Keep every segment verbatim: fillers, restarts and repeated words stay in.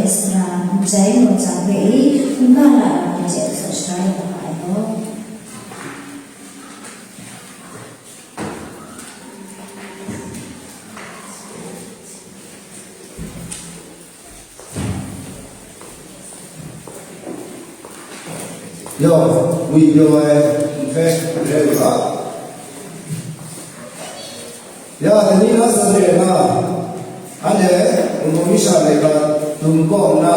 Sara, N J N J hpe i, hkungga la na hte tsaw shara na ma ai gaw. Yawng, ngwi pyaw ai nhpe rai u ga. Ya, dai ni na sa de na, anhte Wunpawng Mishra laika dum kaw nna,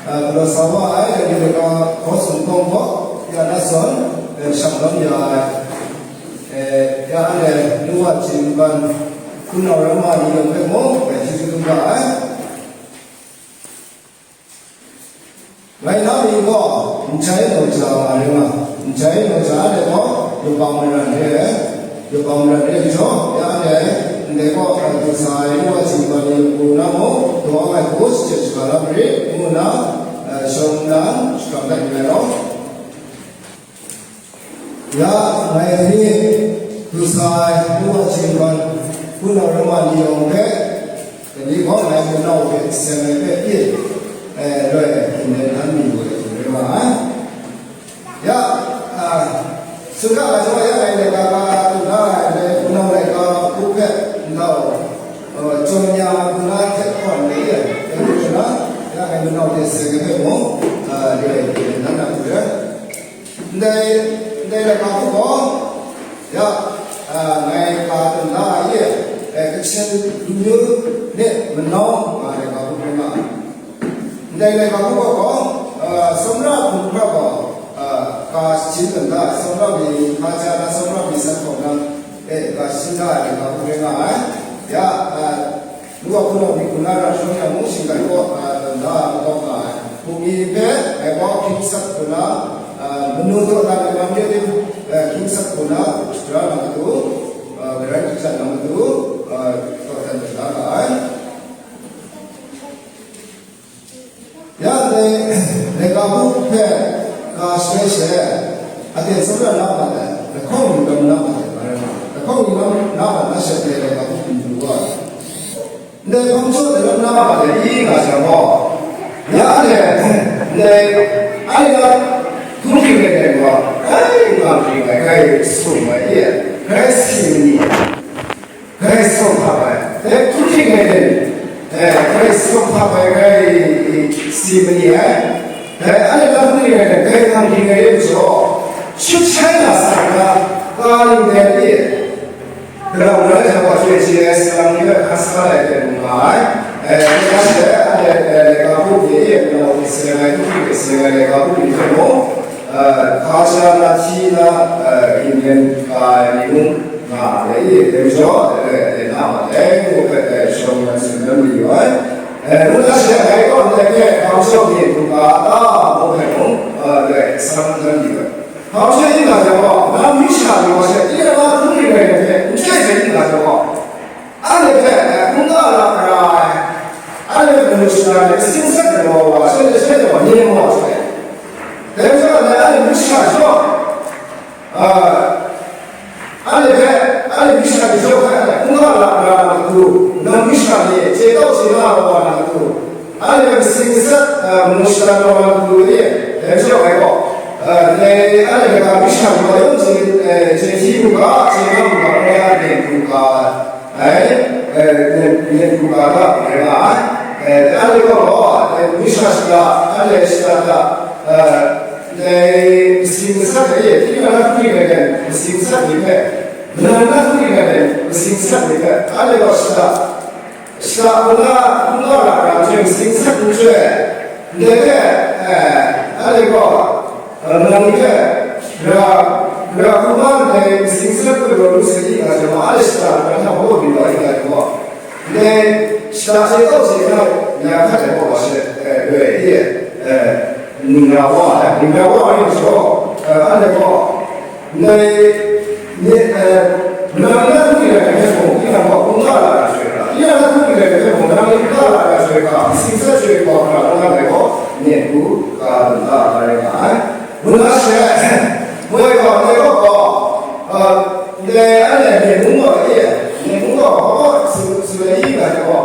a, galaw sa wa ai, dai ni laika hkaw sung kawng hkaw, ya na sawn, e, shang lawm ya ai. E, ya anhte Nuwa Hkying Ban, hpunau rama ni yawng hpe mung, e, hti hkrum ga ai. Ngai na mying gaw, N J N J nga rai nga, N J N J a de gaw, yubak maran re ai, yubak maran re ai jaw, ya de, ndai gaw, hkrai du sa ai, Nuwa Hkying Ban ni lung na mung, daw ai hku shachyen shaga la marit, ngu nna, eh, shawng nnan, shakram dat yu ai law. Ya, ngai ni du sa ai, Nuwa Hkying Ban, hpunau rama ni yawng hpe, dai ni gaw ngai hpunau hpe seng ai hpe pyi, e, loi, hkyen dan mi lu ai hku rai nga ai. Ya, a, tsun ga ai, ya, ngai laika ka du na ai, ngai hpunau laika hku hpe, ndau, e, jaw nya ai hku na hte hkawn ai, e, hku na, ya, ngai hpunau hpe seng ai hpe mung, a, loi, hkyen dan na hku rai. Ndai, ndai laika hku gaw, ya, a, ngai ka tsun da ai, e, Kachin lu nu myit manau nga ai laika hku rai nga ai. Ndai laika hku gaw, a, Sawmra hkum hkrap gaw, a, ka shajin tsun da ai, Sawmra mi, hpa ja na Sawmra mi san hkawm na, e, ka shajin da ai laika hku rai nga ai. Ya, a, Nuwa hpunau ni hku na ra shawng yang mung shinggan kaw, a, tawn da ai makau nga ai. Bungli hpe ngai gaw hpyi sat hku na, a, manu dawdan ai wan de, a, hpyi sat hku na, shara na matu, a, garai hpyi sat na matu, a, dawdan tawn da ga ai. Ya ndai laika hku hpe ka shaloi she, aten tsawra na ma ai, lahkawng ni lam na ma ai, nga rai ma, lahkawng ni lam na ma ai, na she ndai laika hku byin du wa ai. Ndai hpang jaw daram na ma ai, i nga jang gaw, ya anhte, ndai, anhte na hkun hkring ai dai wa, grai nga hkring ai, grai sum ai, i, grai si ai ni. Grai sawm hkap ai, dai hkun hkring ai hte, eh, grai sawm hkap ai, grai si ma ni ai. Dai anhte na hkun hkring ai hte, grai hkang hkring ai re majaw, shut shai na sa na, ka ning dai ni, galau na jang wa hkye chye ai salang ni hpe hkan sa ai hte mu nga ai. Eh, dai hte anhte, eh, laika hpung ni, galau hte seng ai, hkun hkring hte seng ai laika hpung ni hte mung, eh, hpa sha na hti na, eh, ginlen ka ai ni mung, nga ai, dai majaw, eh, eh, na ma dai, ngu hpe, eh, shawng nnan tsun dan mayu ai. Eh, ngu na she, ngai gaw ndai hpe hpang jaw ni hkungga a ta, ngu hpe mung, eh, dai san dan mayu ai. Hpang jaw yin nga jang gaw, nang myi sha ni wa she, tinang na hkun ring rai nme hpe, n chyai sai yin nga jang gaw, anhte hpe, eh, hkungga la ra ai, anhte hpe manu shana ai, masing masat galaw wa, she, she, wa, ni wa, she. Dai majaw, anhte myi sha jaw, A, anhte hpe, anhte myi sha ni jaw hpe, anhte hkungga la na matu, nang myi sha ni chye tau chye na wa na matu, anhte hpe masing masat, a, manu shana na wa na matu ni, dai majaw ngai gaw, a, ndai anhte hpe ga myi sha ni wa yawng chye, e, chye hti mu ga, chye na mu ga, ngai a len hkungga, Ai, eh, len, len hkungga hta rai nga ai. Eh, anhte gaw gaw, eh, myi sha shada, anhte shada hta, eh, dai masing masat e, tinang na hkungga ai masing masat ni hpe, manang na hkungga ai masing masat ni hpe, anhte gaw shada, shada hpung na, hpung na ra ra hte masing masat n chyoi, ndai hpe, eh, anhte gaw, Nang ni hpe, gara, gara hkungga ndai masing masat hpe galaw lu sai nga jang, anhte shada gara hta hpaw byin wa yu nga jang, ndai shada chye tau chye na, ya hkat ai gaw wa she, eh, loi e, eh, ning ra wa ai, ning ra wa ai majaw, eh, anhte gaw, ndai, ni, eh, nang na hkungga ai hpe mung, tinang gaw hkungga la ai hkrai hkra, tinang na hkungga ai hpe mung, nang ni hkungga la ai hkrai hkra, masing masat chyoi wa hkra, nang na gaw, myen hku ka lu na, nga rai nga ai. Ngu na she, moi gaw, ndai gaw gaw, a, ndai anhte myen mung gaw e, myen mung gaw, gaw, gaw, su, su ai nga jang gaw,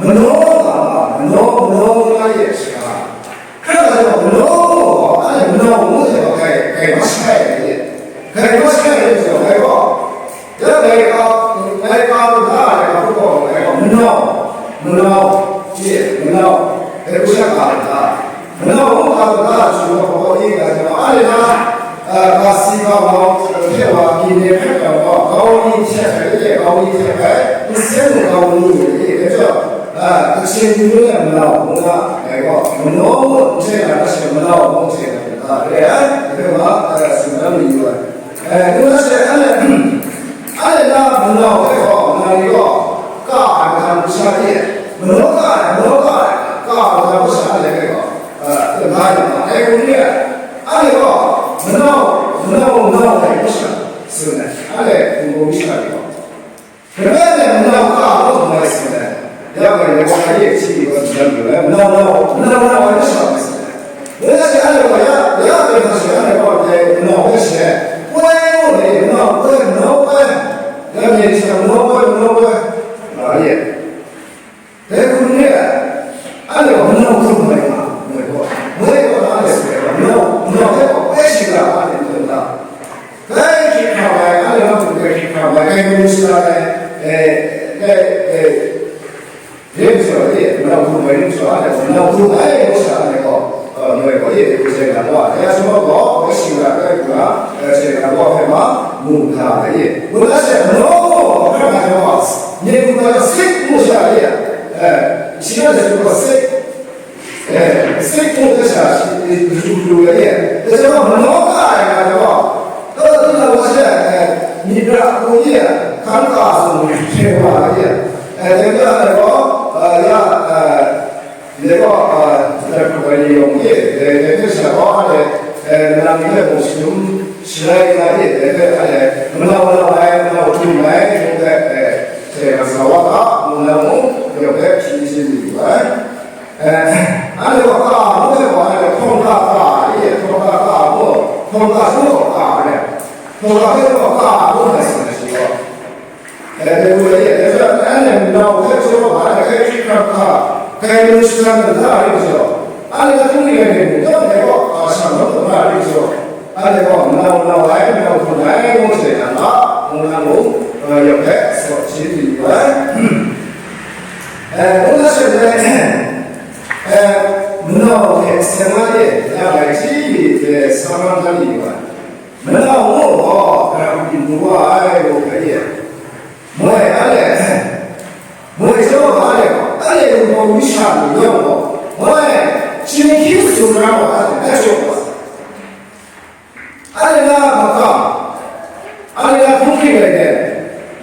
manaw nga ma, manaw, manaw nga e, Manau, manau, ye, manau, e, u sha ka ga, manau u ka ga, chu ma ko i ga, ma a le na, a, ga si ga ma, he wa, ki ne he ga ma, ga ni che, e, ga ni che, e, se mu ga ni, e, e, jo, a, ka chen ni le manau, na, e, ko, manau, mu che na, ka chen manau, mu che na, a, e, e, ma, a, su na ni wa. E, nu na she, a le, a le na manau hpe gaw, nang ni gaw, ka ai madan masha ni, manau ka ai, manau ka ai, ka ai madan masha ni hpe gaw, e, teng nga yu ma ai, ngu ni, a le gaw, manau, manau, manau ai masha, tsun ai, a le, hpung hpung masha ni gaw. Hkrai nang nau ka a hkrum mai sin ai, ya ngai nang wa ye hti wa tsun dan lu ai, nau nau, nau nau ai masha mai sin ai. Ngai na she anhte gaw ya, ya hpe hta she anhte gaw dai nau hpe she, koi ngu ai, nau koi, nau koi, ya myit hta nau koi, nau koi, nga ye. Dai hkrum re ai, anhte gaw manau hkrum mai nga, moi gaw, moi gaw na anhte seng ai gaw, manau, manau hpe gaw koi shingkang anhte n tsun ta. Dai hkrit hkra ai, anhte na hkrum dai hkrit hkra ai, dai ngu shara ai, e, dai, e, re ai majaw, e, manau hkrum mai ni majaw, anhte gaw manau hkrum ai ngu sha anhte gaw, e, moi gaw, e, hkrum sai na gaw, dai a sum gaw, koi shingkang ai hkrum na, e, sai na gaw, hpe ma, mu hkra ai, e. Ngu na she, manau gaw, hkra ai gaw, myit hkrum ai gaw, sik ngu sha, e, e, shi na le su gaw, sik, E, sik hpung hte sha shi, lu lu ai e. Dai hte mung, manau ka ai ga gaw, taw, tinang wa she, e, myit ra hku e, hkan ka sung hte wa ai e. E, dai hte mung gaw, e, ya, e, dai gaw, e, dai hku ai ni yawng e, dai, dai hte sha gaw, e, e, nang ni hpe mung shalum shalai nga e, dai hte, e, manau manau ai, manau hkrum ai, hkrum ai, e, hte sa wa ga, ngu na mung, yawng hpe hpyi hpyi lu ai. Eh, anhte gaw ka ngu hte gaw, anhte hkawng ka ka, i, hkawng ka ka ngu, hkawng ka hkawng ka re, hkawng ka hpe gaw ka ngu hte sa na shi gaw. Eh, dai wu e, dai hpe anhte nau hpe jaw, anhte hkai hkrit hkra hkra, hkai nu shana na da ring jaw, anhte hkungga ni hte mung, dai gaw, a, shang rawt na ring jaw. Anhte gaw, manau manau ai, manau hkrum ai, ngu hte nang ga, ngu na mung, eh, yawng hpe sa shin di yu ai. Eh, ngu na she, eh, manau hte seng ai e, ya bai hti mi hte sa man dan di yu ai. Manau ngu gaw, karan byin mu wa ai, ngu hpe e. Moi, anhte, moi jaw ga, anhte gaw, anhte Wunpawng masha ni yawng gaw, moi, chyinghkyi sumra wa, anhte, na jaw wa. Anhte na makam, anhte na hpung hkring ai hte,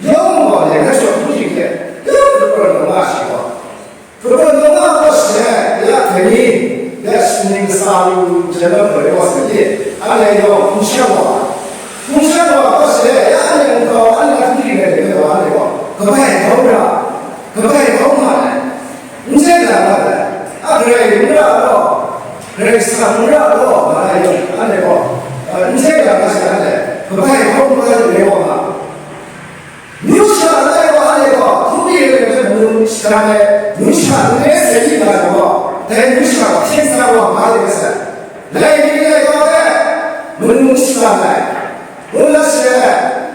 yawng gaw anhte na jaw hpung hkring hte, yawng hkra na nga shi gaw, hkra na nga gaw she, ya dai ni, ya shaning kasa lu jan na hkoi gaw sa ni, anhte yawng hpung sha wa, hpung sha wa gaw she, ya anhte nkau, anhte na hpung hkring ai hte, anhte gaw, kabai kau ra, kabai kau nga ai. N chye na nga ai, a Karai n ra law, Karai Kasang n ra law, nga ai yawng, anhte gaw, n chye na nga she anhte, kabai hkawm hkawm ai re wa nga. Myu sha lai wa anhte gaw, hkungga ni hpe manu shadan ai, myu sha n re sai nga ai gaw, dai myu sha gaw hkyen sa wa nga ai rai sai. Lai ni lai wa hpe manu shadan ai. Ngu na she,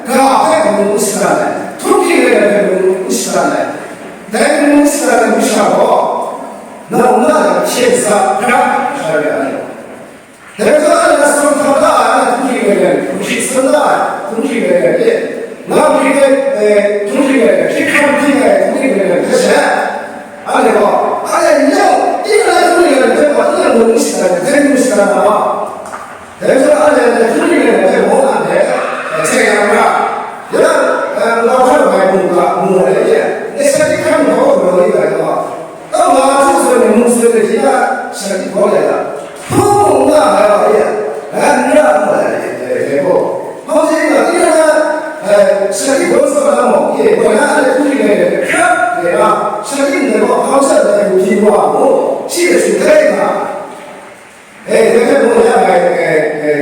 ga hpe manu n shadan ai, hkungga ni hpe manu n shadan ai, dai manu n shadan ai masha gaw, nau na hpyen sa hkra sha ya ai. Dai hpang na sawm hkam la ai hkungga ni, hkungga ni, hkungga ni, nga hkungga ni, hkungga ni, hkye hkam hkye ai hkungga ni hte she, anhte gaw, anhte yawng, tinang hkungga ni hpe gaw, tinang manu n shadan ai, dai manu n shadan ai. Dai majaw anhte hkungga ni hpe mung anhte, eh, hte yang ra, ya, eh, nkau hkra mai mungga mu ai re, eh, shanhte hkran hkau galaw yu ai gaw, tau nga htu zawn ai mung zawn ai hte ya shanhte hkaw lai ga, hpung mung nga ai wa e, eh, n ra mu ai re, eh, re gaw. Hpang hte nga, tinang na, eh, shanhte hkaw zawn na mung, eh, gaw na anhte hkungga ni hpe hkra re ra, shanhte ndai gaw hkau sha ndai lu hpyi wa mu, shi hte tsun ai nga. E, dai hpe mung ya ngai, e, e,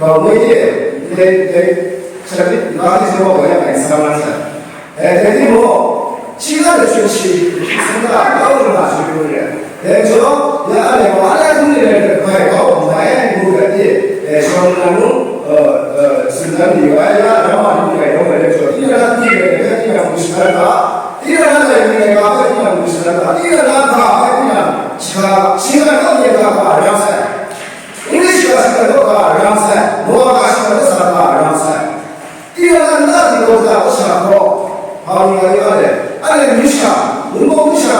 bau ngoi e, dai, dai, shanhte, ga hte sa wa ya ngai, sa nga sa. E, dai timung, shi ga hte chyen shi, shi sa nga, kau lu na shi lu re. Dai majaw, ya anhte gaw, anhte hkungga ni hpe bai kau hkrum ai, ngu ai, e, e, shawng nnan mung, e, e, tsun dan mayu ai, ya, Rama mung rai rawng ai, dai majaw, tinang hkungga ni hpe, tinang hkungga ni hpe, tinang hkungga ni hpe, Tinang na ga ai tinang, shiga, shiga na myit ga ga rang sai. English ga shiga na ga rang sai. Noah ga shiga na sa ga rang sai. Tinang na na di gaw da sa gaw, hpa ni ga ya le. A le mi sha, munggaw mi sha,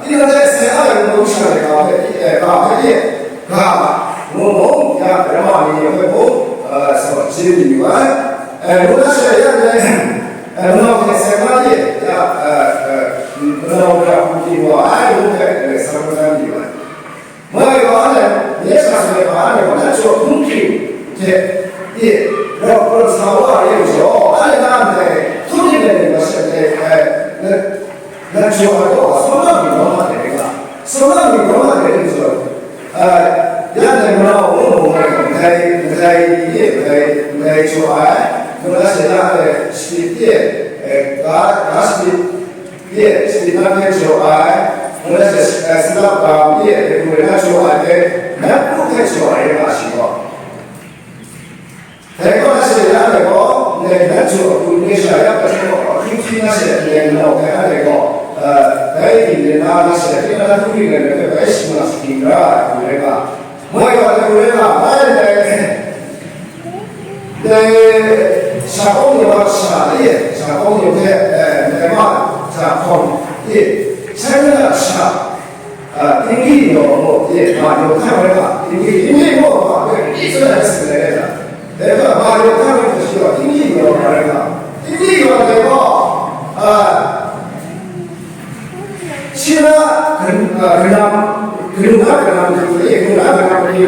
tinang le sai a le munggaw mi sha le ga ai, eh, ga ai, eh, ga, munggaw ya, ya ma ni ya, eh, sa, si ni wa. Eh, ngu na sha ya le, eh, nau hte seng na ye, ya, eh, eh, nau hta hku di wa ai, ngu hpe, eh, sa ngu na di wa ai. Mai wa ai, nye sa seng na ai, wa na jaw hkun hkring hte, ye, rau, rau sa wa ai, ye jaw, ai na ndai, hkun hkring de ni wa seng de, eh, na, na jaw ai gaw, sa na mi wa ma de ga, sa na mi wa ma de ni jaw. Eh, ya dai mara u mu ngai, ngai, ngai, ye, ngai, ngai jaw ai, ngai la sha ya, eh, shi ye, eh, ga, ga shi ye, shi na hpe jaw ai, ngai la sha, eh, sila ba ye, eh, ngai la jaw ai, eh, na ku hpe jaw ai, ya shi gaw. Dai gaw na she ya ai gaw, ndai na jaw a hku n sha ya ai gaw, hkying hpyi na she ndai nau hpe a dai gaw, eh, dai byin de na na she, hpyi na hku ring ai hpe bai shi ma sa ting ra ai hku rai nga. Moi gaw dai hku rai nga, bai ndai, ndai sha kawng ni wa sha e, sha kawng ni hpe, eh, ndai ma, sha hkawm e, sai na sha, a, tinggi yaw gaw, e, ma yaw hkang rai nga, tinggi, tinggi gaw ma hpe, tinggi tsun ai, tsun ai rai nga. Dai hpe, ma yaw hkang rai hte shi gaw, tinggi yaw hkang rai nga. Tinggi yaw dai gaw, a, shi na, kan-, a, kanam, kanu na kanam hte, e, kanu na kanam hte,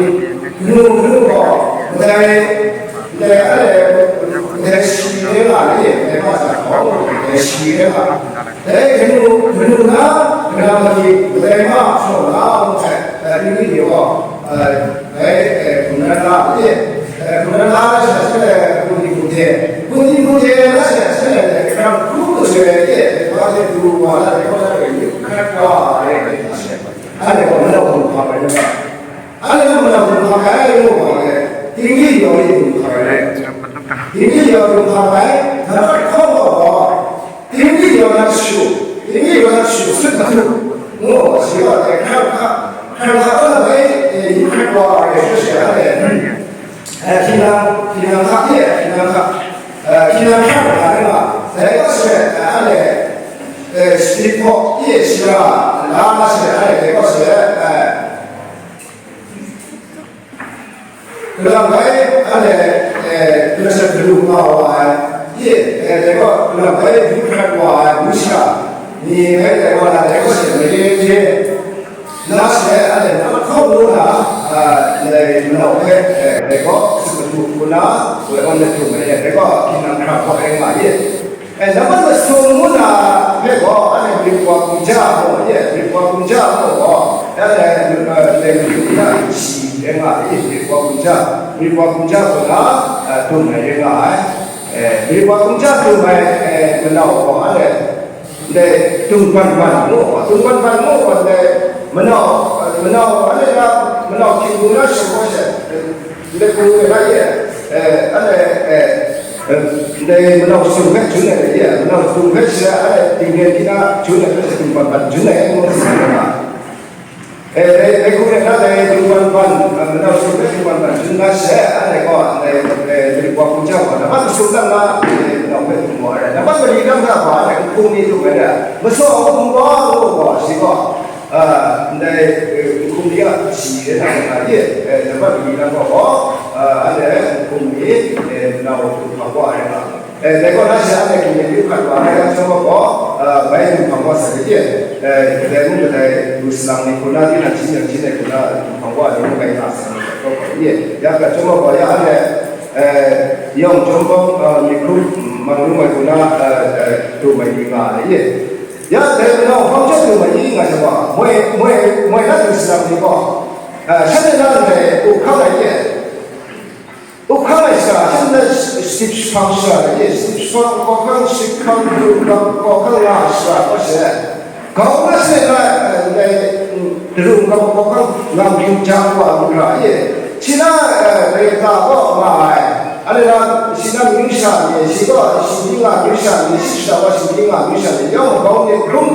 kanu, kanu gaw, ndai, ndai, ndai shi rai nga, e, ndai ma sa hkawng, ndai shi rai nga. Dai kanu, kanu na, kanu na mali, kadai ma hkrum na, ngu hpe, eh, tinggi ni gaw, eh, dai, eh, hkrum na ra, eh, eh, hkrum na ra, sha sha, eh, hkrum di hkrum de, hkrum di hkrum de, na sha sha, eh, hkrum hkrum hkrum de, eh, wa de du wa la de, wa la de, yu hkrat wa, eh, eh, na sha. Anhte gaw, manau hkrum hkam ai, anhte gaw, manau hkrum hkam ai, ngu wa, eh, tinggi ni gaw, hkrum hkam ai, tinggi ni gaw, hkrum hkam ai, na hkrat hkawm gaw, Tinggi yaw na shu, tinggi yaw na shu, sut matu, ngu, shi gaw, eh, hkran hka, hkran hka, eh, bai, eh, yu hkrat wa, eh, shu shi, eh, eh, hkinang, hkinang hka, eh, hkinang hka, eh, hkinang hkran hka, eh, dai gaw shi, eh, eh, eh, shi hpaw, eh, shi ra, la, la shi, eh, dai gaw shi, eh, Kalang bai, anhte, eh, masha galu nga wa ai, ye, eh, dai gaw, kalang bai, du hkrat wa ai, masha ni bai, dai wa na, dai gaw she, maye je, na she, anhte, na hkawng ngu na, ah, dai manau hpe, eh, dai gaw, sut matu ngu na, woi wan na htum ai, dai gaw, hkinang hkra hpaw ai nga ye. E, nambat masum ngu na hpe gaw, anhte myit wa hkum ja mu, ye, myit wa hkum ja mu gaw, anhte, e, ndai matu na shi rai nga ai, myit wa hkum ja, myit wa hkum ja gaw na, e, dum ai rai nga ai. E, myit wa hkum ja dum ai, e, manau gaw, anhte, ndai, dum ban ban mu, dum ban ban mu gaw, ndai, manau, manau, anhte na, manau hkying mu na shawng gaw she, Ndai hku rai ye, eh, anhte, eh, eh, ndai manau sung hpe jun ai ye, manau sung hpe she, anhte tinglen hkying na jun ai hpe she, dum ban ban jun ai, ngu na sa ai. Eh, dai, dai hku rai na, dai dum ban ban, eh, manau sung hpe dum ban ban jun na she, anhte gaw, ndai, eh, myit wa hkum ja gaw, nambat masum lang na, eh, manau hpe dum wa ai, nambat mali lang na gaw, anhte nhkum ni dum ai, masaw a hkum gaw, ngu gaw, shi gaw, Ah, ndai, eh, nhkum ni a shi rai na nga ye, eh, nambat mali nang gaw, ah, anhte nhkum ni, eh, manau dum hpang wa ai nga. Eh, dai gaw na she anhte hkum ni yu hkrat wa ai, chyawm gaw, ah, bai dum hpang wa sa ai ye, eh, kadai mung kadai lu salang ni hku na, tinang hpyi yang hpyi ai hku na, dum hpang wa ai ni mung bai nga sa ai gaw ye. Ya hkrat chyawm gaw, ya anhte, eh, yawng chyawm gaw, ah, myit hkrum, mm, mang lu ai hku na, eh, eh, dum ai ni nga ai ye. Ya, dai manau hpang chyawm lu mai i nga jang gaw, moi, moi, moi na ting salang ni gaw, ah, shanhte na ndai up hkang ai ye, up hkang ai sha, shanhte na sip hpang sha ai ye, sip hpang hkawhkang, sip hpang, daru hkang hkawhkang nga ai sha gaw she, grau na shanhte na, eh, ndai, mm, daru hkang hkawhkang ngam hkying ja wa lu ra ai ye, shi na, eh, Kreta gaw nga ai. Anhte na, shi na amyu sha ni, shi gaw shi ni nga amyu sha ni, shi shada gaw shi ni nga amyu sha ni, yawng grau ni hkrum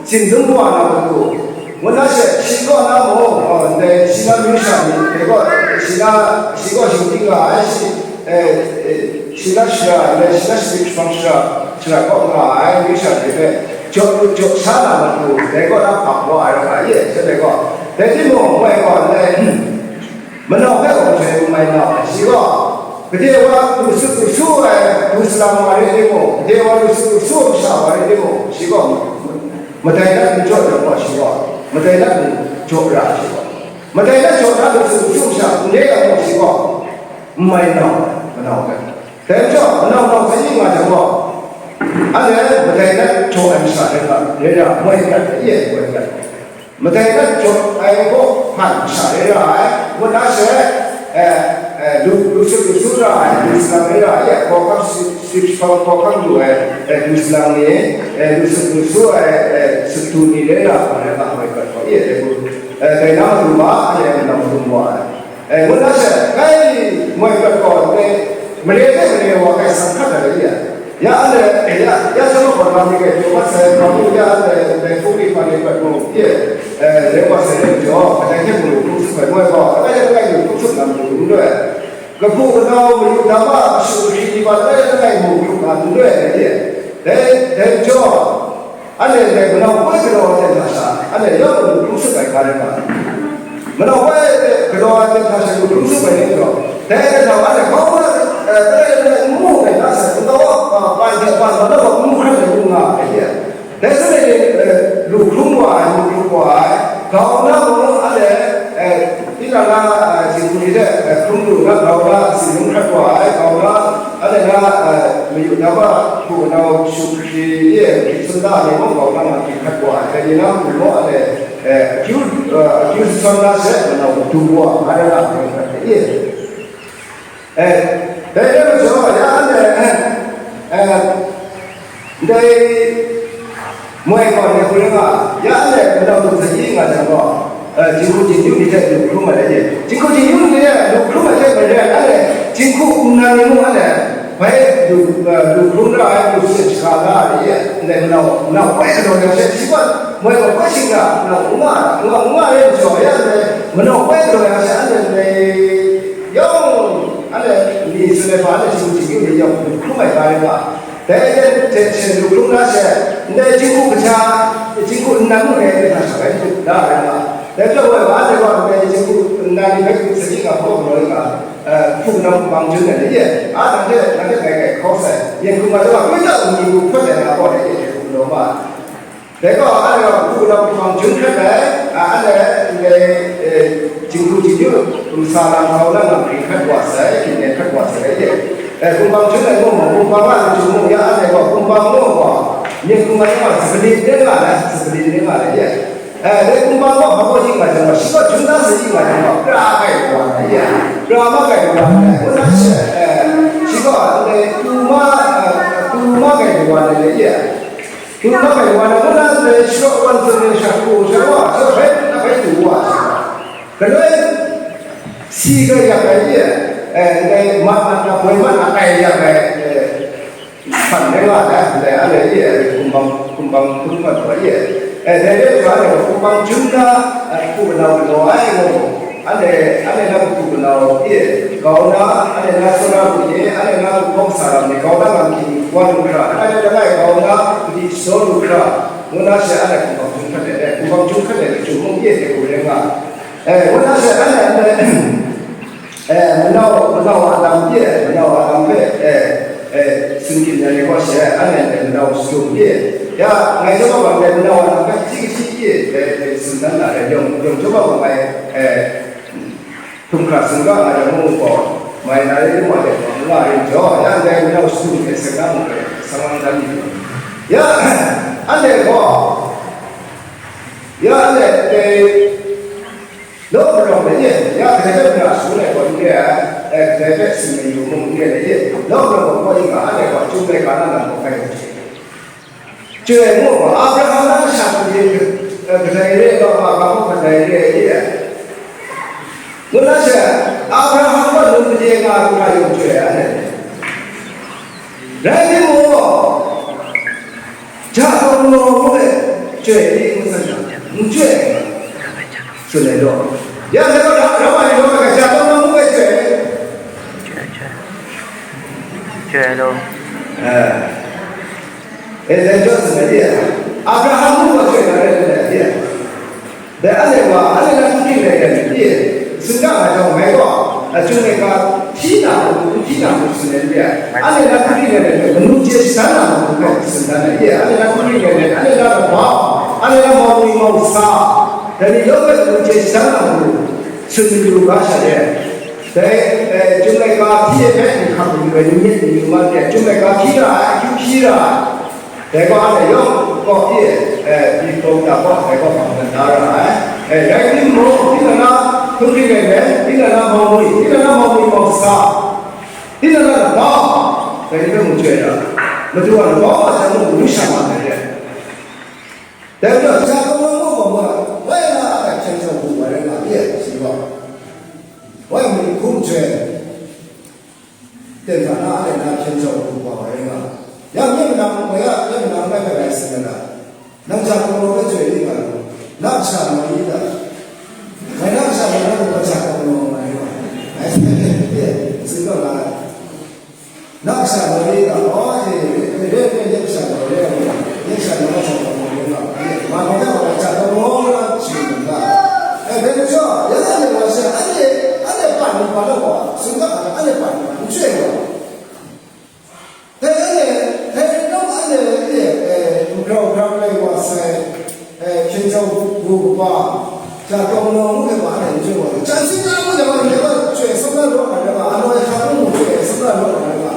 Tsin dum wa na matu, ngut na she, shi kaw na mung, eh, ndai shi na myu sha ni, dai gaw, shi na, shi gaw shingting nga ai, shi, eh, eh, shi na shara, ndai shi na shadik shabang shara, shara kaw nga ai, myu sha ni hpe, jaw lu jaw sha na matu, dai gaw na hpang wa ai rai nga ye, she dai gaw. Dai timung, ngai gaw, ndai, Manau hpe gaw mahtoi n mai na, shi gaw, gade wa lu sut lu su ai, lu salang wa rai timung, gade wa lu sut lu su ai masha wa rai timung, shi gaw madai dat n jaw dat gaw, shi gaw, madai dat n jaw ra, shi gaw, madai dat jaw ra lu sut lu su masha n re ai gaw, shi gaw, n mai na, manau hpe. Dai majaw, manau nau hpe ning nga jang gaw, anhte madai dat jaw ai masha rai nga, rai ra, moi dat, ye moi dat. Madai dat jaw ai gaw hpan sha re ra ai, ngut na she, eh, eh, lu, lu sut lu su ra ai, lu salang re ra ai, hkawhkam si, si hpang hkawhkam lu ai, eh, lu salang ni, eh, lu sut lu su ai, eh, sut du ni re ra ai, nga ai gat gaw, e, dai gu, eh, dai na matu ma, anhte nang matu wa ai. Eh, ngut na she, kai moi prat gaw, eh, mare hte mare wa kai sang hkat ai re ai. Ya anhte, eh, ya, ya sha gaw gaw ni kai pyaw mat sai, hpa mung ya anhte, eh, hpung ni hpa ni prat mung, ye, eh, rai wa sai re majaw, kadai hte mung lu hkrum tsup ai moi gaw, kadai hte langai lu hkrum tsup na matu n rai. Kahpu kanau mayu dama, kashu kahkyi ni hpa langai langai mung lu nga n rai ai re ai. Dai, dai majaw, Anhte ndai manau poi galaw ai hta sha, anhte yawng lu hkrum tsup ai ga rai nga ai. Manau poi galaw ai hta sha lu hkrum tsup ai ni gaw, dai hta anhte hkau na, eh, n mu ai hta sha, n kau a, ban hte ban mat na gaw n mu hkrat ai ngu nga ai hte, dai sanit ni, eh, lu hkrum wa ai, lu hkrum wa ai, grau na mung anhte, eh, Tinang na, eh, jinghku ni hte, eh, hkrum lu na grau na, tsin lung hkrat wa ai, grau na, anhte na, eh, mayu dama hku nau shu hkri, ye, hkri sun da ai ni mung grau na, nga hkri hkrat wa ai, dai ni na mung gaw, anhte, eh, akyu, eh, akyu jahtau na she, manau du wa, nga rai nga ai, ye. Eh, dai rai majaw, ya anhte, eh, eh, ndai moi gaw ndai hku rai nga, ya anhte manau lu sa i nga jang gaw, eh, jinghku jinghku ni hte lu hkrum ai rai ye. Jinghku jinghku ni hte lu hkrum ai hte maren, anhte jinghku nnan ni mung anhte bai lu, eh, lu hkrum ra ai, lu sut shaga la ai re ye. Ndai manau, manau poi galaw yang she, shi gaw moi gaw poi shing ra, manau n nga, n nga, n nga rai majaw, ya anhte manau poi galaw yang she, anhte ndai yawng, anhte ni tsun ai hpa, anhte jinghku jinghku ni yawng lu hkrum ai ga rai nga. Dai hte hte she lu hkrum na she, ndai jinghku kaja, jinghku nnan mung rai, ndai hta sha bai lu da ai nga. Dai hpang e, anhte gaw ndai jinghku nnan ni bai sa chyi nga hpaw galaw nga, eh, hku nau hkabang jun ai ni e, a, nang hte, nang hte ngai ngai hkau sai, myen hkum ai wa, koi ta ni lu hkawt ai nga gaw, dai hte hte hkum law ma ai. Dai gaw, anhte gaw hku nau hkabang jun hkrat ai, a, anhte ndai, eh, jinghku jinghku, kumsa lam hkau na nga hkri hkrat wa sai, hkri hkrat wa sai rai ye. Eh, hkabang jun ai mung, hkabang wa na jung mung ya, anhte gaw hkabang mung gaw, myit hkabang wa, sabalin rai nga ai, sabalin rai nga ai ye. Eh, dai hkabang wa hpa gaw yin nga jang gaw, shi gaw jun na sa yin nga jang gaw, pra kai wa na ye. Pra ma kai wa na ye. Ngu na she, eh, shi gaw, ndai tu ma, eh, tu ma kai wa na ye. Hkingga hpe wa na, ngu na ndai sharawk wan zawn e sha hku sha wa, sha hpe na hpe du wa ai. Galoi si ga yak ai e, eh, ndai mat na, na boi mat na ai yak ai, eh, hpan rai nga ai, ndai a le e, kumbang, kumbang hpun mat wa e, eh, dai re ai wa, kumbang jun na, eh, hku na galaw ai, ngu. Anhte, anhte na kahpu kanau e, grau na, anhte na tsawra bu ni, anhte na kahpawng sa lam ni, grau na lam hkying wa lu hkra, anhte langai grau na, kadi shajaw lu hkra, ngu na she anhte hkungkam jun hkrat ai, hkungkam jun hkrat ai, jung mung e hte hku rai nga. Eh, ngu na she anhte, anhte, eh, manau, manau a lam e, manau a lam hpe, eh, eh, singkyim ya ni gaw she, anhte manau shadum e, ya, ngai chyawm a gaw, manau a lam hpe, hti hti e, eh, eh, tsun dan na, eh, yawng, yawng chyawm a gaw, ngai, eh, Hkrum hkra singga nga yang mung gaw, mai na rai, wa de, nga rai jaw, ya ndai manau shadum hte seng na mung rai, sang lang dan mi. Ya, anhte gaw, ya anhte dai law marawng de ye, ya kadai hpe mara shangun ai gaw n re ai, eh, kadai hpe sin mayu mung n re ai ye, law marawng gaw kaw yin ga, anhte gaw, chyum ai ga na lam gaw, kai hte. Chyoi ai ngu gaw, Abraham na kasha kadai, eh, kadai re ai, Abraham gaw kadai re ai re ai. Ngu na she, Abraham gaw nun made nga lu hkra yawng chyoi ai. Rai timung, ja taw law ngu ai, Chyoi ni ngu san na, n chyoi ai, tsun ai law. Ya, dai gaw, Ra-, Rawa ni law, gaja law, ngu ai chyoi. Chyoi law. Eh. Eh, dai jaw tsun ai, ya. Abraham ngu gaw chyoi na rai nna, ya. Dai anhte gaw, anhte na hkungga rai ai ni, tsun ga ai gaw, ngai gaw, a, Chyum laika hpyi na matu, n hpyi na matu tsun ai n re ai. Anhte na hkungga rai ai, manu chye shadan na matu hpe tsun dan ai, anhte na hkungga rai ai, anhte na kaba, anhte na mau ngwi mau sa, dai ni yawng hpe manu chye shadan na matu tsun mayu ga sha re. Dai, eh, Chyum laika hpyi ai hpe, nhka mayu ai, ni myit mayu ma re, Chyum laika hpyi ra ai, akyu hpyi ra ai. Dai gaw anhte yawng kaw pyi, eh, byin taw da gaw, dai gaw hpang dan da ra ai. Eh, rai timung, tinang na hkungga rai ai, tinang na mau ngwi, tinang na mau ngwi mau sa, tinang na labau, dai ni hpe mung chyoi ra, Madu a labau a jan mung, mung sha ma ai re. Dai majaw, ja kawng na mung gaw, woi na a hkyen jaw bu wa rai nga, ye, si gaw, woi mung hkum chyoi. Ten hta na, ten hta hpyen jaw hkrum wa ai nga. Ya mye manang, wa ya mye manang rai rai rai sin na, nang ja hkrum rawng hpe chyoi li nga lu, na kasha naw ni ta? Ngai na kasha naw na lu, wa ja hkrum rawng ai nga. Ngai tsun taw na ai. Na kasha naw ni ta? Aw, e, re, re, re, nye kasha naw re ai nga. Nye kasha naw na ja hkrum rawng ai nga. Ma naw ya wa ja hkrum rawng na chyu nga. E, dai majaw, ya anhte wa shi, anhte, anhte pa ni pa na gaw, tsun ga hkra, anhte pa ni pa, n chyoi gaw. Dai anhte, dai nang anhte e, e, n grau grau rai wa sai, e, hpyen jau bu kaba, ja taw nau ngu ai wa anhte n chye wa, chyam sin na mu jang, anhte wa chyoi sum na raw ai wa, anoi hkra mung chyoi sum na raw ai wa.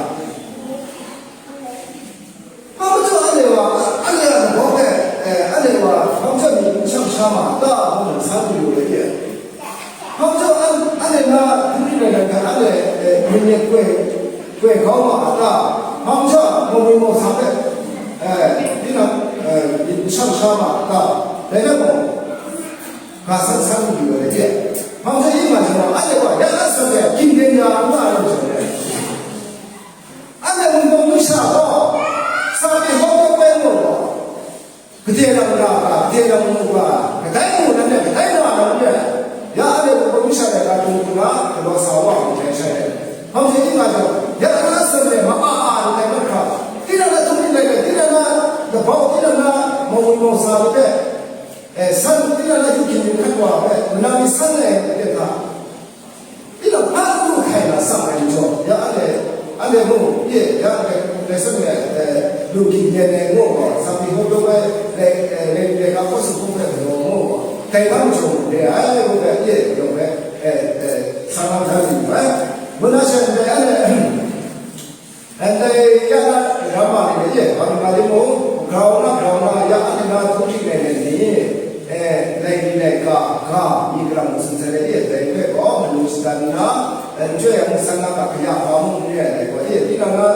Ma majaw anhte wa, anhte a labau hpe, e, anhte wa, hpang chyam ni n shang sha ma ta, ngu nna san lu ai. Hpang chyam an-, anhte na hkungga rai ai hpe anhte, e, myit myit koi, koi kau ma a ta? Hpang chyam mau ngwi mau sa hpe, e, tinang, e, myit n shang sha ma a ta? Dai hpe mung, ga san san lu ai re. Hpang chyam yin ma jang, anhte gaw ya na san de, gindin ya n nga ai lam jang re. Anhte mungdaw masha gaw, sa pyi hkawm ai hpe mung gaw, gade lam ra ga, gade lam mu ga, kadai mu nan re, kadai na nan re, ya anhte mungdaw masha rai ga, dung hku na galaw sa wa ai jai shai ai. Hpang hte ning nga jang, ya na asan re ma a a nngai mat hkra, tinang na htung ningrai rai, tinang na labau, tinang na mau ngwi mau sa ni hpe, e, san, tinang na yu hkyin yu hkat wa hpe, manang ni san ai aten hta, Tinang hpa n du hkai na sang ai majaw, ya anhte, anhte mung, ye, ya anhte, lesson e, eh, lu hkyin yen ai ngu gaw, sa pyi hkawm ai, le, eh, le, le ga hkawt sumhkawng hpe galaw ngu gaw, dai hpang majaw mung re ai, ngu ga, ye, yawng hpe, eh, eh, sa nga htan lu ai. Ngu na she ndai anhte, Ndai ya na, ramma ni e, hpa nga timung, grau na, grau na, ya anhte na hkungga rai ai ni, e, laika, laika, ga, myi karang mung tsun sai ai, dai hpe gaw, manu shadan nna, e, n chyoi ai mung san na ga, kaya wa mung n re ai dai gaw, e, tinang na,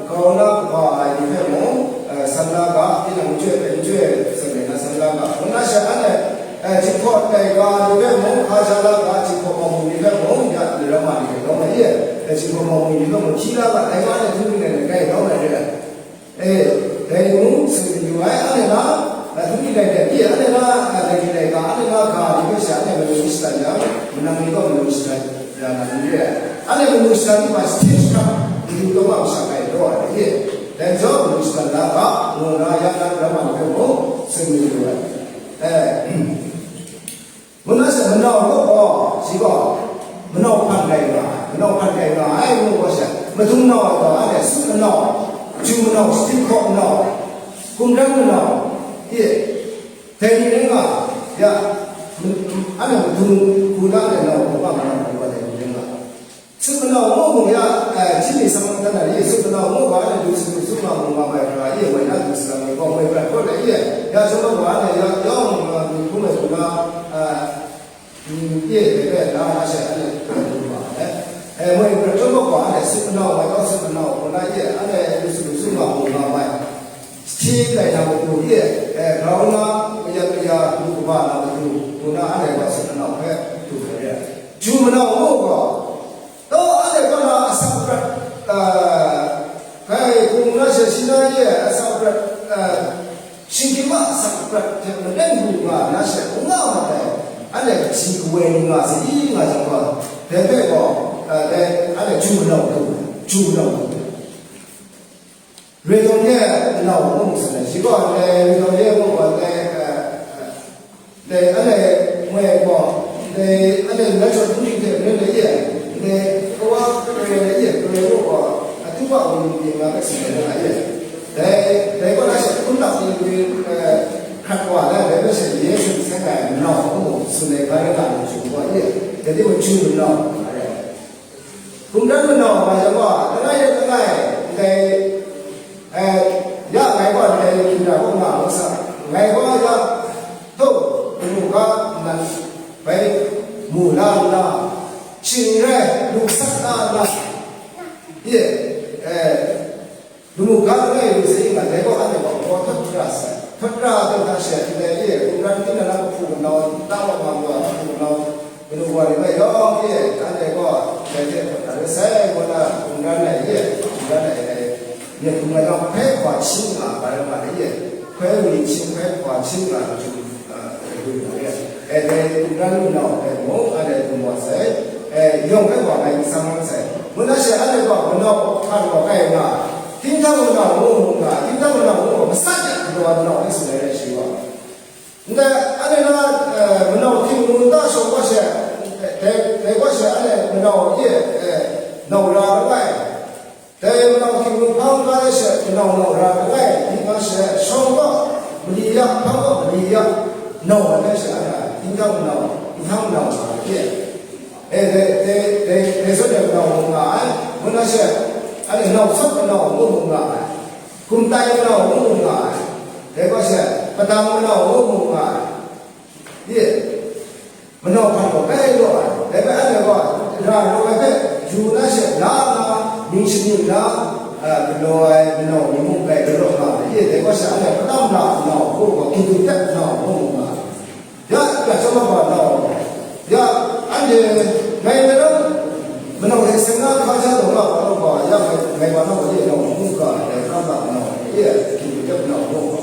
grau na, kaba ai ni hpe mung, e, san na ga, tinang n chyoi hpe n chyoi ai, san ai na san na ga, ngu na she anhte, E, Jinghpaw laika ni hpe mung, hka sha la ga, Jinghpaw mawmu ni hpe mung, ya, ni ramma ni hpe lawm ai e, e, Jinghpaw mawmu ni hpe mung, hkyi la ga, dai wa e hkungga rai ai, ngai lawm ai re ai. E, dai mung, tsun mayu ai, anhte na, e, hkungga rai ai, e, anhte na, e, laika, laika, anhte na ga ni hpe sha, anhte manu shadan yang, manang ni gaw manu shadan ya na ni re ai. Anhte manu shadan ni hpa stage hkap, manu taw wa masha gai law ai e. Dai majaw, manu shadan la ga, ngu na, ya na, ramma ni hpe mung, tsun mayu ai. E, Ngu na she manau ngu gaw, shi gaw, manau hpan rai nga ai, manau hpan rai nga ai ngu gaw she, madung nau ai gaw, anhte sut manau, ju manau, shadip hkaw manau, hkum ran manau, e, dai ni rai nga, ya, anhte madung hku na anhte nau hkawhpa manau hkawhpa dai ni rai nga. Sut manau ngu mung ya, eh, hpyi mi sang dan ai, sut manau ngu ga, anhte du sut du sut nga mu nga mai hkra, e, woi na du salang ni gaw, moi prat kawt ai, e, ya chyawm ai wa, anhte ya, yawng, eh, myi hpung ai hku na, eh, mm, e, dai rai na, na she, anhte, eh, du wa ai. Eh, moi prat chyawm ai wa, anhte sut manau, mai gaw sut manau, hku na, e, anhte du sut du sut nga mu nga mai. Hti lai na matu, e, eh, grau na, mayat maya, lu kaba na matu, hku na, anhte gaw sut manau hpe du ai re. Ju manau ngu gaw, Dau anhte kaw na asak prat, a, kai hpung na she shi na ye asak prat, a, Shinggyim a asak aprat hte maren lu nga na she n nga mat ai, anhte kaji kawoi ni nga sa i nga jang gaw, dai hpe gaw, a, dai, anhte chyu manau hkrum, chyu manau hkrum. Roi daw ye manau ngu mu sa na, shi gaw dai roi daw ye ngu gaw dai, a, a, dai, anhte ngoi gaw, dai, anhte na jaw hpung hte maren ai ye, dai, kawa kare ai ye, kare ngu gaw, a, tuba wunning pyi nga ai sa na ye. Dai, dai kaw na she hpun lap ni, eh, hkrat wa na, dai hpe she Yesu seng ai manau ngu mu, tsun ai ga rai nga ai, chyu gaw ye, dai timung chyu manau nga ai. Hkum dan manau nga yang gaw, langai de langai, ndai, eh, ya ngai gaw ndai hkinda kaw nga ai sa, ngai gaw ya, hto, kamu ga nan bai mu la nna, shing rai lu sat na nna, ye, eh, Lamu ga langai lu sai nga, dai gaw anhte gaw hpaw htot ra sai. Htot ra ai hta she, ndai e, hkungran tinang na kahpu kanau, nta wa nga wa kahpu kanau, kanu wa ni bai yawng e, anhte gaw dai hte hpaw htot ra sai, ngu na hkungran ai e, hkungran ai dai, myit hkungran yawng hpe hpaw hpyi nga, ga rai nga ai e, hkoi wi hpyi, hkoi hpaw hpyi nga, lachyum, a, lu na re. E, dai hkungran lu nau hpe mung, anhte dum wa sai, e, yawng hpe wa ngai n sang rawng sai. Ngu na she, anhte gaw manau hkan gaw kai nga, Htingtang manau ngu mu nga, htingtang manau ngu gaw, matsat de galaw ai manau hpe tsun ai rai shi wa. Ndai, anhte na, eh, manau htingnu nta shawng wa she, dai, dai wa she, anhte manau e, eh, nau ra langai. Dai manau htingnu hpang ga de she, manau nau ra langai, dai wa she, shawng wa, mali ya, hpang wa, mali ya, nau ai she, anhte htingtang manau, htingtang manau nga ai. Eh, dai, dai, dai, dai zawn de manau ngu nga ai, ngu na she, anhte nau sawt manau ngu mu nga ai. Hkum tai manau ngu mu nga ai, dai gaw she, padang manau ngu mu nga ai, ye, manau hpan gaw bai law ai, dai bai anhte gaw, ra rawng ai hpe, yu na she, la nna, mying shaning na, a, galaw ai manau ni mung bai law nga ai, ye, dai gaw she, anhte padang la manau, hku gaw, gindu tep manau ngu mu nga ai. Ya, ya, chyawm ai wa nau. Ya, anhte ngai na lam, manau hte seng na hkaja taw nga wa nau wa, ya, ngai, ngai wa nau wa ye nau, ngu ga, dai hkra ma nau, ye, hkyu dep nau, ngu ga.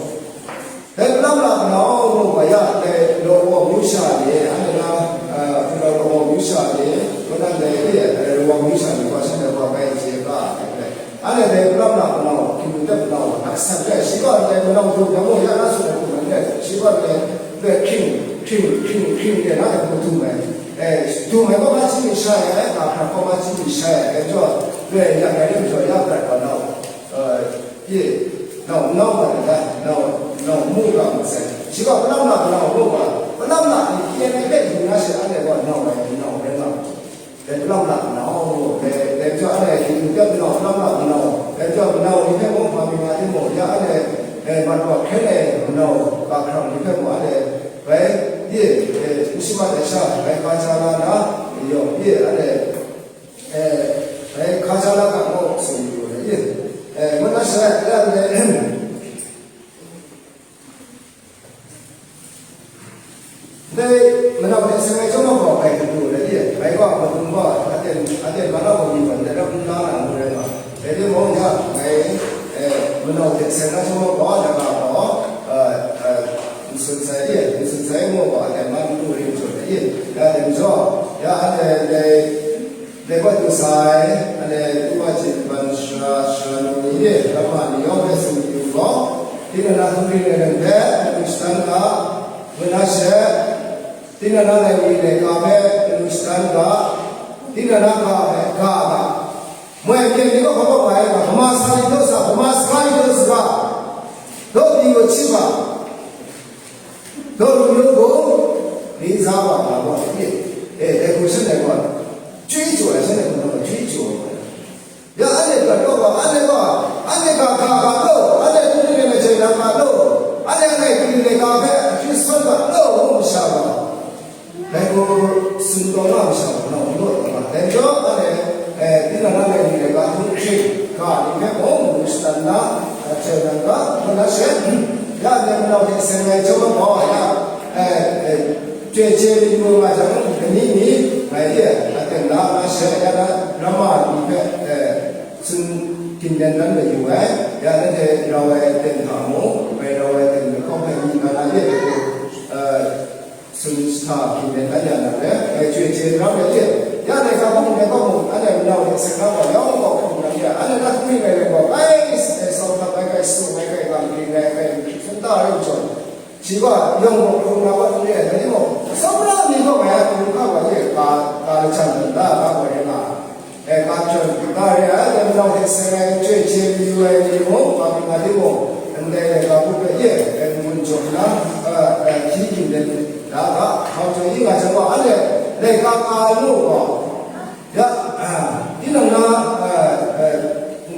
Dai lam la nau, ngu ga, ya, dai law wa myu sha ni, anhte na, eh, hpunau law wa myu sha ni, ngu na dai, ye, dai law wa myu sha ni, wa shan dai wa bai je ga, dai, dai. Anhte dai hpram na manau, hkingdu tep manau, hkrat san hpe, shi gaw ndai manau du na mung ya na tsun ai hku rai nme, shi gaw ndai hpe hkring, hkring, hkring, hkring de na hte hku du ai. E, du ai gaw, ma chyi mi shai ai, ga hkrat gaw, ma chyi mi shai ai, dai majaw, ndai ya ai rai majaw, ya prat wa nau, e, pyi, nau, nau wa ai, nau, nau mu ga ma sai. Shi gaw hpram na manau mu ga, hpram na ni hpyi ai hpe yu na she, anhte gaw nau ai, nau rai nga ai. Dai hpram na manau, dai, dai majaw anhte hkingdu tep manau, hpram na manau, dai majaw manau ni hpe mung hpa mi nga timung, ya anhte, eh, mat wa hkren ai manau, ga hkrang ni hpe mung anhte, bai, ye, eh, n shamat ai sha, bai hkaja la na, yawng, ye, anhte, eh, bai hkaja la ga mu, tsun yu ai, ye, eh, ngut na shalai, anhte, Ndai manau hte seng ai chyawm gaw, ngai hkrit lu ai re, ngai gaw madung gaw aten, aten manau gaw mi gaw ndai rap n la na ngu rai nga, dai timung ya, ngai, eh, manau hte seng na chyawm gaw, langa gaw, eh, eh, n tsun sai re, n tsun sai ngu gaw, aten man n lu ring jaw ai re, ya dai majaw, ya anhte ndai Dai gaw du sai, anhte du wa jin ban sara, sara nu ni e, lama ni yawng hpe tsun yu gaw, tinang na hkungri nai lam hpe matu shadan ga, ngu na she, tinang na laimi laika hpe matu shadan ga, tinang na ga hpe ga ga. Moi myit ni gaw hpa gaw ga ai ga, hkama sa ni daw sa, hkama saga ni daw saga, daw ni gaw chyi ga. Daw lu yu gaw, ni za wa nga gaw, e, e, dai hku shanhte gaw, chyoi jaw ai shanhte gaw, chyoi jaw ai. Ya, anhte prat kau ga, anhte gaw, anhte ga ga ga law, anhte hkungri nai majai na ga law, anhte angai hkungri nai ga hpe akyu sawn ga law, ngu masha gaw, dai hku tsun taw na masha gaw, nau n law taw nga. Dai majaw, anhte, e, tinang na laimi laika hkungri ga ni hpe mung, matu shadan na, e, jai nan ga, ngu na she, Ya, ndai manau hte seng ai chyawm gaw, ya, eh, eh, chye chye myit mu nga jang, kani ni, ngai e, aten la, nga she, ya na, ramma ni hpe, eh, tsun ginlen dan mayu ai, ya, nanhte rau ai aten hta mung, ngai rau ai aten mahkaw Sa hpyi let anhte a na re, ngai chye chye rau let ye, ya dai ga mung dai ga mung, anhte manau hte seng na gaw yawng gaw hkrum nang ye, anhte na hkungri ngai rai gaw, ai, e, sau hkap ai, kai sung ai, kai gam hpyi ngai, kai hpyi hkrum ta rai njaw, shi gaw yawng gaw hkrum na gaw n re ai, rai timung, tsawra ni gaw ngai a hkrum hkap ai ye, ka, ka lachan lu da, ga gaw rai nga ai. E, ka jawn, ka re ai, dai manau hte seng ai, chyoi chye mayu ai ni mung, ma hpring nga timung, ndai laika hku hpe ye, e, n-gun jaw nna, e, e, hpyi ginlen da ga, hkau jaw yu nga jang gaw, anhte laika ka ai nu gaw, ya, a, tinang na, e, e,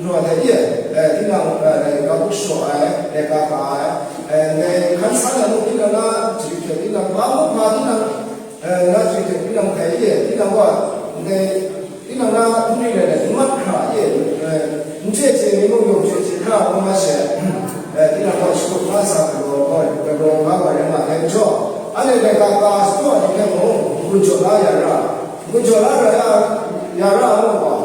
nraw hte ye, e, tinang, e, laika hku shaw ai, laika ka ai, e, ndai hkan san ai mung, tinang na chyarit hte tinang, hpa mung hpa tinang, e, na chyarit hte tinang hkai ye, tinang gaw, ndai Tinang na hkungri rai let, n mat hkra e, e, n chye chye mi mung yawng chye chye hkra hkrum nga she, e, tinang gaw shagawp nga sa galaw, gaw, galaw nga wa rai nga ai majaw, anhte laika ka shadaw ai ni hpe mung, n-gun jaw la ya ra, n-gun jaw la ra ya, ya ra ai mung gaw,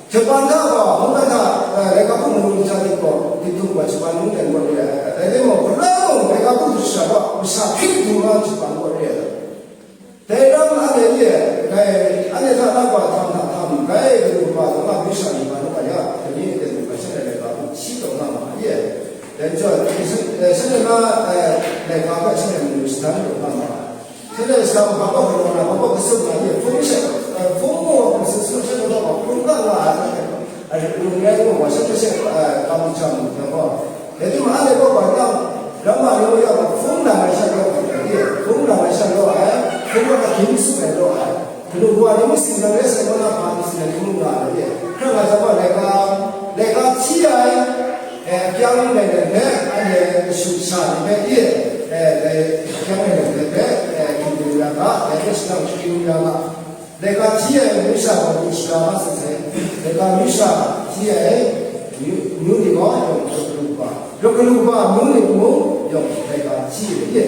Japan hta gaw, mungdan hta, e, laika hpung mung ni hta dik gaw, dik dum gaw Japan mungdan gaw re ai, rai timung, hkra mung laika hpung hte shara gaw, masha hkrit dum nga Japan gaw re ai. Dai ram anhte e, dai, anhte hta na wa htam hta htam, dai, kanu wa, wa, wa, masha ni wa, wa, ya, kani, kanu wa, shanhte laika hpe shi taw nga ma ai. Dai majaw, shanhte na, eh, laika hpe shanhte manu shadan taw nga ma ai. Shanhte shadan hpa hpa hkrum na, hpa hpa hkrum na, ye, hpung she, eh, hpung mung wa hkrum shanhte taw wa, hkrum nga nga ai, shanhte, eh, lung rai ngu wa, shanhte she, eh, kam jam, ya, wa. Dai timung, anhte gaw, wa, nang, Ramma ni mung ya gaw, hpung nang ai sha law ai, hpung nang ai sha law ai, hpung nang ahkying tsun ai law ai, kanu kawa ni mung singdang re sai, kaw na hpa ni singdang ni mung nga ai, hkra nga jang gaw, laika, laika hti ai, e, akyang ngai ngai hpe, anhte kashu kasha ni hpe, e, e, dai akyang ngai ngai hpe, e, hkyin lu ya ga, dai hpe shanang hkyin lu ya ga. Laika hti ai amyu sha gaw myu shara masat sai, laika amyu sha hti ai amyu, amyu ni gaw yawng daw galu kaba, daw galu kaba amyu ni mung yawng laika hti ai re.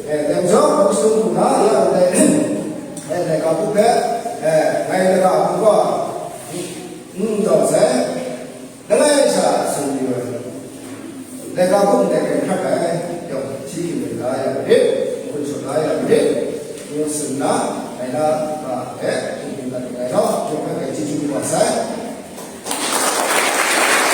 E, dai majaw, hpa masum hku na ya ndai, e, laika hku hpe, e, ngai laika hku gaw n dau sai. Langai sha tsun yu ai, laika hpung ndai hkrat ai, yawng hti ginlu la ya marit, n-gun shaw la ya marit, ngu tsun nna, ngai na ga hpe hpung ginlu dat nngai law, yawng hpe ngai chyeju yu wa sai.